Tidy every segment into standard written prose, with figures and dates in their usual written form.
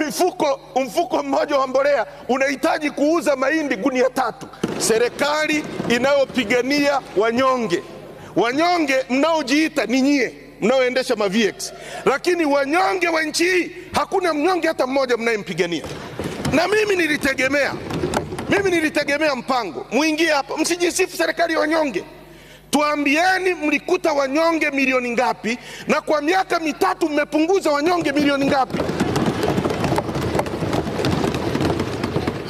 mifuko, mfuko mmoja wa mbolea unahitaji kuuza mahindi gunia 3. Serikali inayopigania wanyonge. Wanyonge mnaojiita ni nyie mnaoendesha ma VX, lakini wanyonge wa nchi hii hakuna mnyonge hata mmoja mnayempigania. Na mimi nilitegemea Mpango muingie hapa, msijisifu serikali ya wanyonge. Tuambieni mlikuta wanyonge milioni ngapi, na kwa miaka 3 mmepunguza wanyonge milioni ngapi?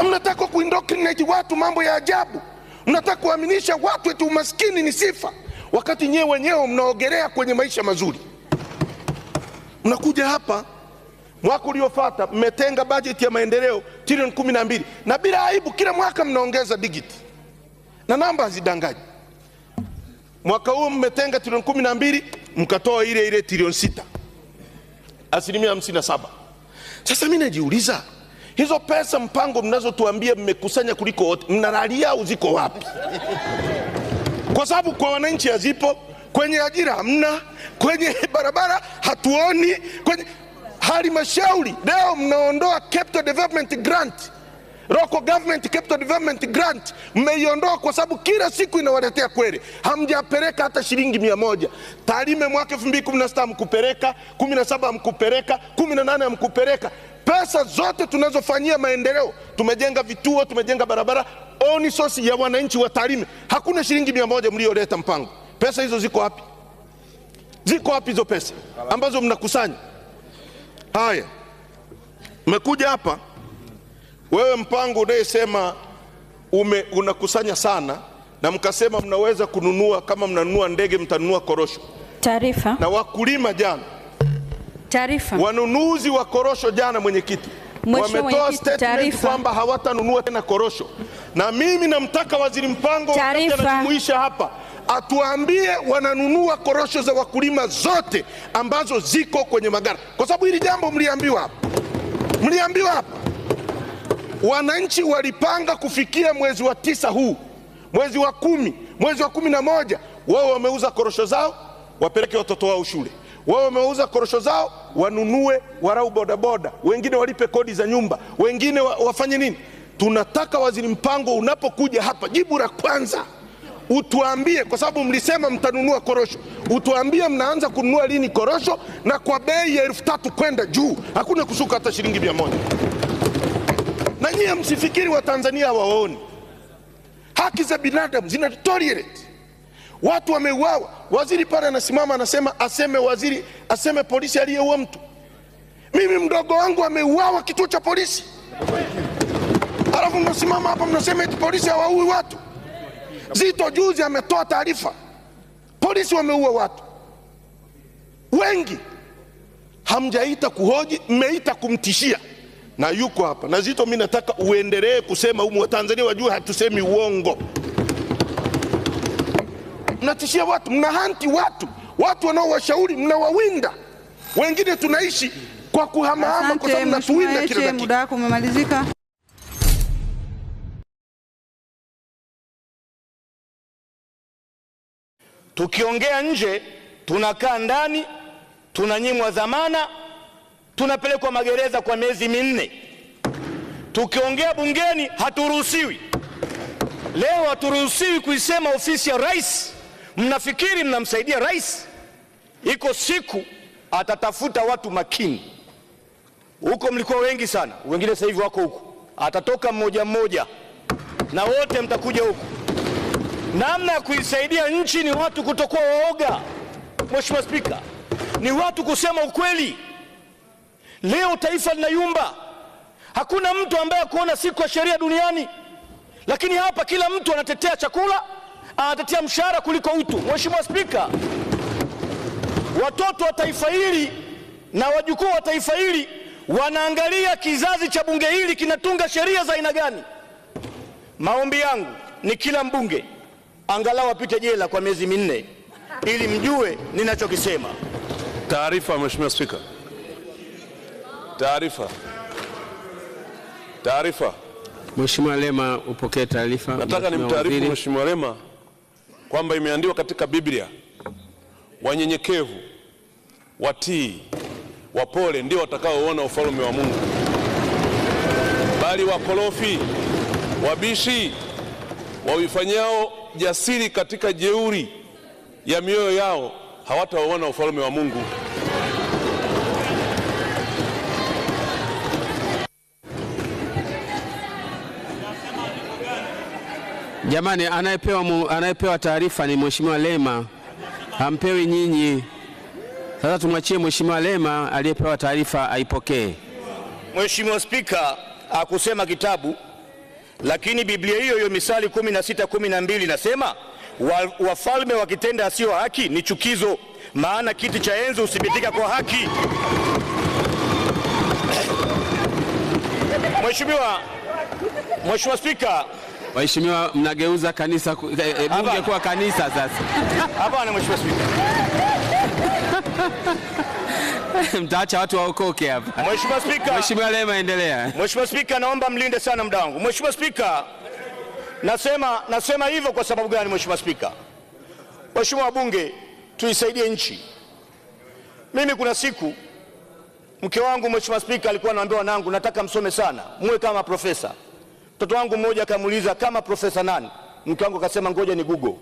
Mnataka kuindoctrinate watu mambo ya ajabu. Mnataka kuaminisha watu eti umaskini ni sifa, wakati nyewe wenyewe mnaogelea kwenye maisha mazuri. Mnakuja hapa mwaka uliofuata mmetenga bajeti ya maendeleo trilioni 12, na bila aibu kila mwaka mnaongeza digit na namba hazidanganyi. Mwaka huu mmetenga trilioni 12, mkatoa ile ile trilioni 6, 57%. Sasa mimi najiuliza, hizo pesa Mpango mnazotuambia mmekusanya kuliko wote, mnalalia au ziko wapi? Kwa sababu kwa wananchi hazipo, kwenye ajira hamna, kwenye barabara hatuoni, kwenye halmashauri leo mnaondoa capital development grant, local government capital development grant mmeiondoa kwa sababu kila siku inawaletea kweli. Hamjapeleka hata shilingi 100. Tarime mwaka 2016 mkupeleka, 17 mkupeleka, 18 mkupeleka. Pesa zote tunazofanyia maendeleo, tumejenga vituo, tumejenga barabara, oni source ya wananchi wa Tarime, hakuna shilingi 100 mlioleta Mpango. Pesa hizo ziko wapi? Ziko wapi hizo pesa ambazo mnakusanya? Haya, mmekuja hapa wewe Mpango unayesema unakusanya sana, na mkasema mnaweza kununua, kama mnanunua ndege mtanunua korosho. Taarifa. Na wakulima jana, Taarifa. wanunuzi wa korosho jana, mwenyekiti, wametoa statement kwamba hawatanunua tena korosho. Na mimi namtaka Waziri Mpango anajumuisha hapa atuambie wananunua korosho za wakulima zote ambazo ziko kwenye magara. Kwa sababu hili jambo mliambiwa hapa. Mliambiwa hapa. Wananchi walipanga kufikia mwezi wa 9 huu, mwezi wa 10, mwezi wa 11, wao wameuza korosho zao wapeleke watoto wao shule. Wao wameuza korosho zao wanunue warau bodaboda, wengine walipe kodi za nyumba, wengine wafanye nini? Tunataka Waziri Mpango unapokuja hapa, jibu la kwanza utuambie, kwa sababu mlisema mtanunua korosho, utuambie mnaanza kununua lini korosho na kwa bei ya 3000 kwenda juu, hakuna kushuka hata shilingi 100. Na nyie msifikiri wa Tanzania hawaoni. Haki za binadamu zina tolerate. Watu wameuawa. Waziri pale anasimama anasema, aseme waziri, aseme polisi aliyeua mtu. Mimi mdogo wangu ameuawa kituo cha polisi. Alafu mnasimama hapa mnasema eti polisi hawaui watu. Zito juzi ametoa taarifa, polisi wameua watu wengi. Hamjaita kuhoji, mmeita kumtishia. Na yuko hapa. Na Zito, mimi nataka uendelee kusema humu wa Tanzania wajue hatusemi uongo. Mnatishia watu, mnahanti watu, watu wanaowashauri mnawawinda. Wengine tunaishi kwa kuhamahama kwa sababu mnatuwinda kila dakika. Muda wako umemalizika. Tukiongea nje tunakaa ndani, tunanyimwa dhamana, tunapelekwa magereza kwa miezi 4. Tukiongea bungeni haturuhusiwi. Leo haturuhusiwi kuisema ofisi ya rais. Mnafikiri mnamsaidia rais? Iko siku atatafuta watu makini. Huko mlikuwa wengi sana, wengine sasa hivi wako huko. Atatoka mmoja mmoja na wote mtakuja huko. Namna ya kuisaidia nchi ni watu kutokuwa waoga. Mheshimiwa Spika, ni watu kusema ukweli. Leo taifa linayumba. Hakuna mtu ambaye kuona siku ya sheria duniani. Lakini hapa kila mtu anatetea chakula, anatetea mshahara kuliko utu. Mheshimiwa Spika, watoto wa taifa hili na wajukuu wa taifa hili wanaangalia kizazi cha bunge hili kinatunga sheria za aina gani. Maombi yangu ni kila mbunge angalau apite jela kwa miezi 4 ili mjue ninachokisema. Taarifa, Mheshimiwa Spika. Taarifa. Taarifa. Mheshimiwa Lema, upokee taarifa. Nataka nimtaarifu Mheshimiwa Lema kwamba imeandikwa katika Biblia, wanyenyekevu, watii, wapole ndio watakaoona ufalme wa Mungu. Bali wakorofi, wabishi, wawifanyao jasiri katika jeuri ya mioyo yao hawatauona ufalme wa Mungu. Jamani, anayepewa taarifa ni Mheshimiwa Lema, hampewi nyinyi. Sasa tumwachie Mheshimiwa Lema aliyepewa taarifa aipokee. Mheshimiwa Spika hakusema kitabu, lakini Biblia hiyo hiyo Misali 16:12 inasema wafalme wakitenda asiyo haki ni chukizo, maana kiti cha enzi huthibitika kwa haki. Mheshimiwa Spika, Waheshimiwa, mnageuza kanisa bunge kuwa kanisa sasa. Hapana Mheshimiwa Spika. Mtaacha watu waokoke hapa. Mheshimiwa Spika. Mheshimiwa Lema, endelea. Mheshimiwa Spika, naomba mlinde sana muda wangu. Mheshimiwa Spika, nasema hivyo kwa sababu gani Mheshimiwa Spika? Mheshimiwa wabunge, tuisaidie nchi. Mimi kuna siku mke wangu Mheshimiwa Spika alikuwa anaambia wanangu, nataka msome sana, muwe kama profesa. Mtoto wangu mmoja akamuuliza kama profesa nani? Mke wangu akasema ngoja ni Google.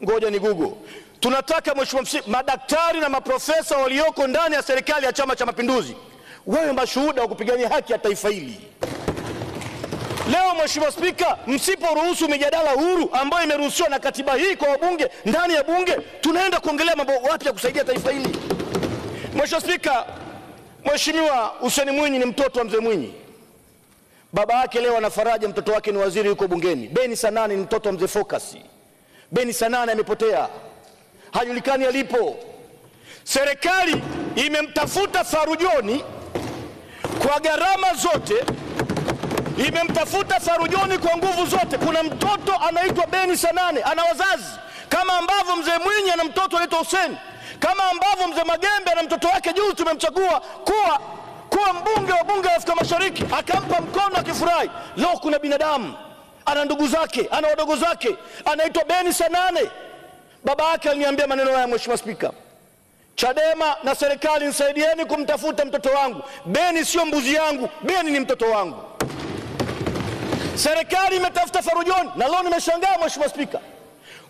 Ngoja ni Google. Tunataka Mheshimiwa madaktari na maprofesa walioko ndani ya serikali ya Chama cha Mapinduzi wawe mashuhuda wa kupigania haki ya taifa hili. Leo Mheshimiwa Spika, msiporuhusu mijadala huru ambayo imeruhusiwa na katiba hii kwa wabunge ndani ya bunge, tunaenda kuongelea mambo wapi ya kusaidia taifa hili? Mheshimiwa Spika, Mheshimiwa Hussein Mwinyi ni mtoto wa Mzee Mwinyi. Baba yake leo ana faraja, mtoto wake ni waziri yuko bungeni. Beni Sanani ni mtoto wa Mzee Focus. Beni Sanani amepotea, hajulikani alipo. Serikali imemtafuta Farujoni kwa gharama zote, imemtafuta Farujoni kwa nguvu zote. Kuna mtoto anaitwa Beni Sanane, ana wazazi kama ambavyo Mzee Mwinyi ana mtoto anaitwa Hussein, kama ambavyo Mzee Magembe ana mtoto wake juzi tumemchagua kuwa mbunge wa bunge la Afrika Mashariki, akampa mkono akifurahi. Leo kuna binadamu ana ndugu zake, ana wadogo zake, anaitwa Beni Sanane. Baba yake aliniambia maneno haya Mheshimiwa Spika, Chadema na serikali nisaidieni kumtafuta mtoto wangu. Beni sio mbuzi yangu, Beni ni mtoto wangu. Serikali imetafuta Farujoni, na leo nimeshangaa Mheshimiwa Spika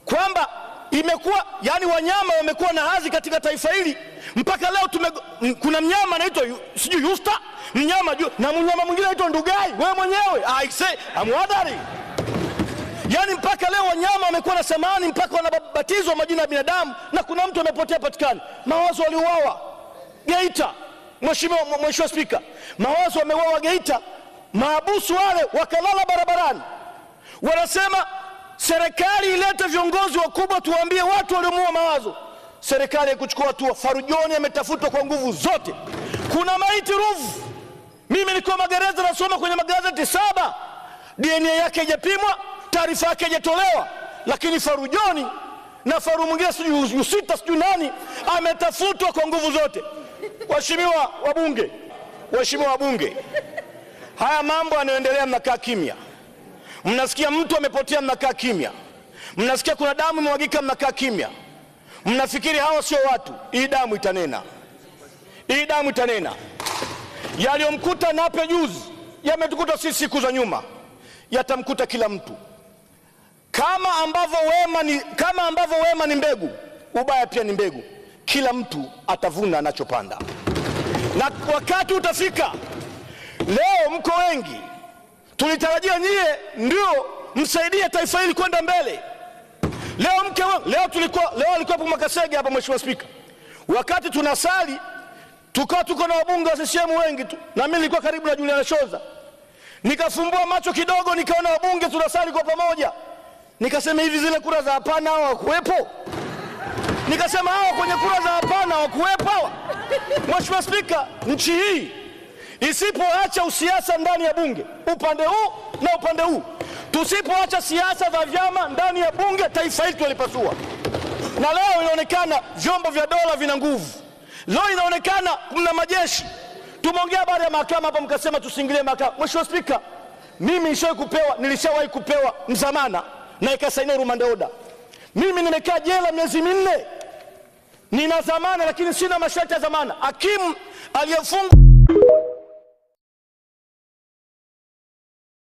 kwamba imekuwa yani wanyama wamekuwa na hadhi katika taifa hili mpaka leo kuna mnyama anaitwa sijui Yusta, mnyama na mnyama mwingine anaitwa Ndugai. Wewe mwenyewe I say I'm wondering. Yani mpaka leo wanyama wamekuwa na samani mpaka wanabatizwa majina ya binadamu, na kuna mtu amepotea patikani. Mawazo waliuawa Geita. Mheshimiwa Spika, Mawazo wameuawa Geita, maabusu wale wakalala barabarani. Wanasema serikali ilete viongozi wakubwa tuwaambie watu waliomuua Mawazo. Serikali haikuchukua hatua. Farujoni ametafutwa kwa nguvu zote. Kuna maiti Ruvu. Mimi niko magereza nasoma kwenye magazeti 7. DNA yake haijapimwa, taarifa yake haijatolewa, lakini Farujoni na Faru mwingine sijui Yusita sijui nani ametafutwa kwa nguvu zote. Waheshimiwa wabunge, waheshimiwa wabunge, haya mambo yanayoendelea mnakaa kimya. Mnasikia mtu amepotea mnakaa kimya. Mnasikia kuna damu imemwagika mnakaa kimya. Mnafikiri hawa sio watu. Hii damu itanena. Hii damu itanena. Yaliyomkuta Nape juzi yametukuta sisi siku za nyuma, yatamkuta kila mtu. Kama ambavyo wema ni mbegu, ubaya pia ni mbegu. Kila mtu atavuna anachopanda. Na wakati utafika. Leo mko wengi, tulitarajia nyie ndio msaidie taifa hili kwenda mbele. Leo alikuwa hapo Makasege hapa Mheshimiwa Spika. Wakati tunasali tukawa tuko na wabunge wa CCM wengi tu, na mimi nilikuwa karibu na Juliana Shoza. Nikafumbua macho kidogo nikaona wabunge tunasali kwa pamoja. Nikasema hivi zile kura za hapana hawakuwepo? Nikasema hawa kwenye kura za hapana hawakuwepo hawa? Mheshimiwa Spika, nchi hii isipoacha usiasa ndani ya bunge, upande huu na upande huu, tusipoacha siasa za vyama ndani ya bunge, taifa hili tulipasua. Na leo inaonekana vyombo vya dola vina nguvu. Leo inaonekana mna majeshi. Tumeongea habari ya mahakama hapa mkasema tusiingilie mahakama. Mheshimiwa Spika, mimi nilishawahi kupewa mzamana na ikasainiwa remand order. Mimi nimekaa jela miezi 4. Nina dhamana lakini sina masharti ya dhamana. Hakimu aliyefungwa